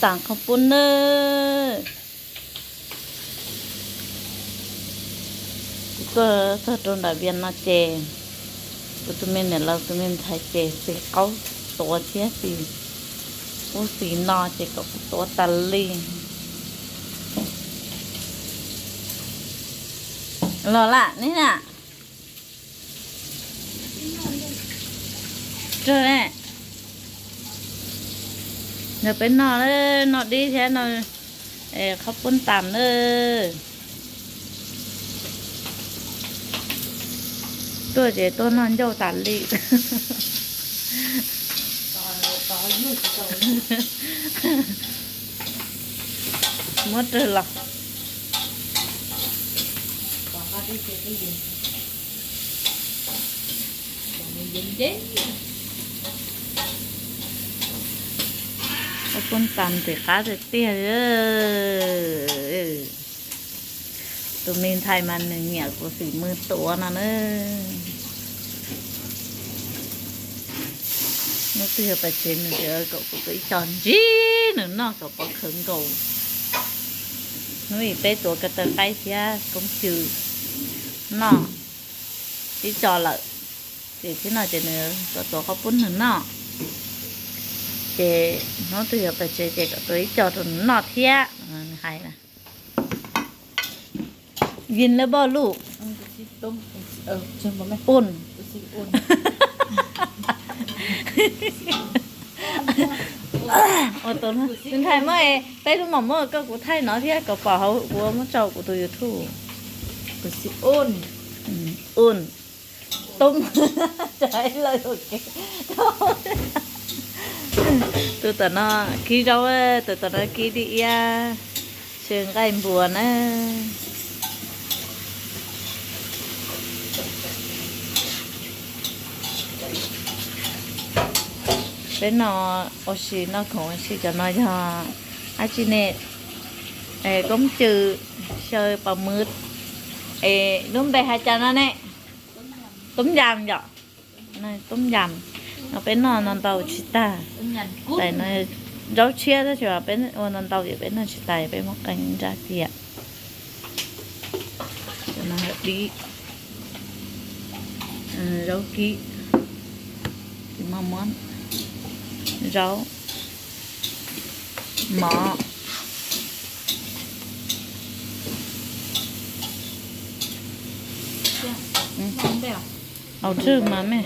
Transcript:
Tam qhov pub nawb. Kuv tuaj txog rau nram Vias no ces kuv tus me niam laus tus me ntxhais ces xis qaub tuav thiab xis ub xis no ces kom kuv tuav tas li. Los lam ne na. Rag ne. Nrog peb noj, noj dib thiab no, qhov pub tas na. Tuaj ces tuaj noj ncauj tas li. Muab rag los. Ua pub tas ntxim qab tiag tiag. Tus me ntxhais mas nws nyiam kuv xim mws tuav no na. Hnub twg yog pais tsev nws kom kuv tuav ib co ntsib nws noj kom pov khawv nkaus. Hnub ib peb tuav ko taw qaib thiab koob cw noj ib co lawm. Ces txhib no ces nws kom tuav qhov pub nws noj. Ces hnub twg yog pais tsev ces kom tuav ib co rau nws noj thiab. Nws hais na. Vin lab boj luj. Un. Ua tus ntxhais muab peb lub mom muab koj kuv thaij no thiab kom pom hauv ua muab tso kuv tus YouTube. Un. Tus tom no kib zaub, tus tom no kib dib iab, tsw nqaij npua na. Peb no ua si noj khoom ua si, cov no yog dab tsi ne? Koob cw, xyaw pas mwv, es lub npe hais cas no ne? Tub yas yom. Tub yas no peb noj no ntau tsis tag. Tais no zaub tshiab tab sis peb ua ntau ntau ces peb noj tsis tag, peb muab qee nrab cia. Dib, zaub kib, zaub, mov. Au tswj mas me.